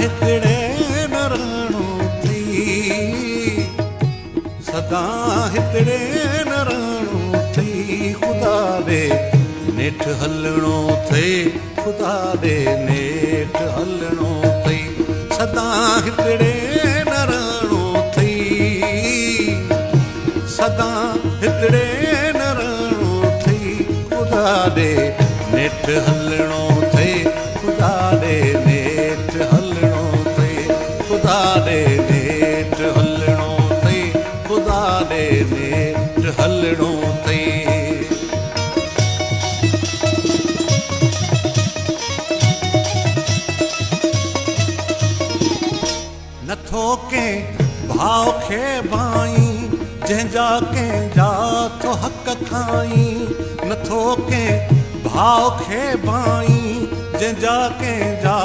هتڙي نه رهڻو اٿئي، سدا هتڙي نه رهڻو اٿئي، خدا ڏي نيٺ هلڻو اٿئي، خدا ڏي نيٺ هلڻو اٿئي، سدا هتڙي نه رهڻو اٿئي، سدا هتڙي نه رهڻو اٿئي، خدا ڏي نيٺ هلڻو اٿئي، خدا ڏي نيٺ هلڻو اٿئي، خدا ڏي نيٺ هلڻو اٿئي، خدا ڏي نيٺ هلڻو اٿئي. نٿو ڪنهن ڀاء کي ڀانئين، جنهن جا ڪنهن جا ٿو حق کائين. نٿو ڪنهن ڀاء کي ڀانئين، جنهن جا ڪنهن جا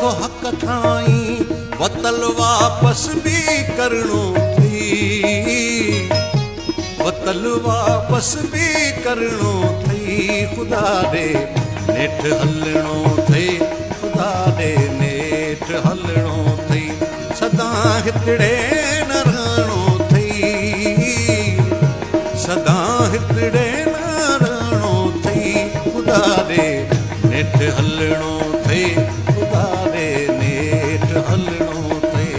ٿو حق کائين. وتل واپس به ڪرڻو اٿئي، وتل واپس به ڪرڻو اٿئي، خدا ڏي نيٺ هلڻو اٿئي، خدا ڏي نيٺ هلڻو اٿئي، سدا هتڙي نه رهڻو اٿئي، سدا هتڙي نه رهڻو اٿئي، خدا ڏي نيٺ هلڻو اٿئي، خدا ڏي نيٺ هلڻو اٿئي،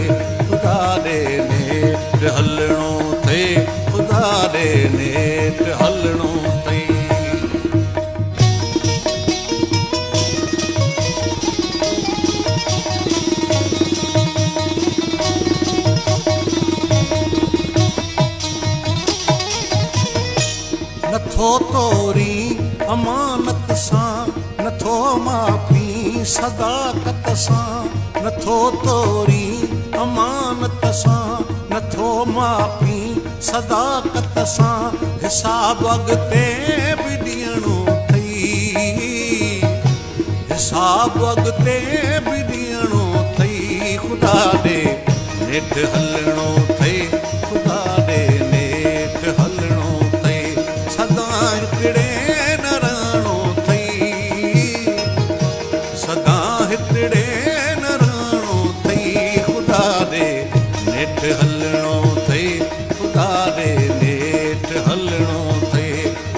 خدا ڏي نيٺ هلڻو اٿئي، خدا ڏي نيٺ هلڻو اٿئي. نٿو تورين امانت سان، نٿو ماپين صداقت سان، نٿو تورين امانت سان، نٿو ماپين صداقت سان، حساب اڳتي به ڏيڻو اٿئي، حساب اڳتي به ڏيڻو اٿئي، خدا ڏي نيٺ هلڻو اٿئي، خدا ڏي نيٺ هلڻو اٿئي، سدا هتڙي نه رهڻو اٿئي، سدا هتڙي نه رهڻو اٿئي، خدا ڏي نيٺ هلڻو اٿئي، خدا ڏي نيٺ هلڻو اٿئي،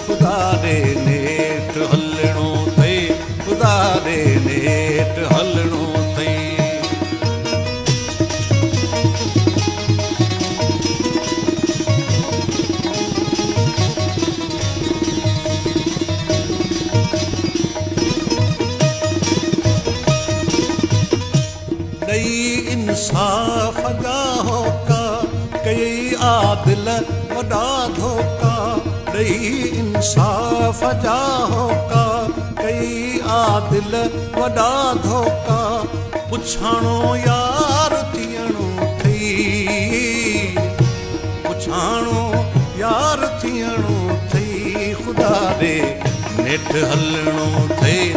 خدا ڏي نيٺ هلڻو اٿئي، خدا ڏي نيٺ هلڻو اٿئي. ڏئي انصاف جا هوڪا، ڪيئي عادل وڏا ڌوڪا، ڏئي انصاف جا هوڪا، ڪيئي عادل وڏا ڌوڪا، پڇاڻو يار ٿيڻو اٿئي، پڇاڻو يار ٿيڻو اٿئي، خدا ڏي نيٺ هلڻو اٿئي.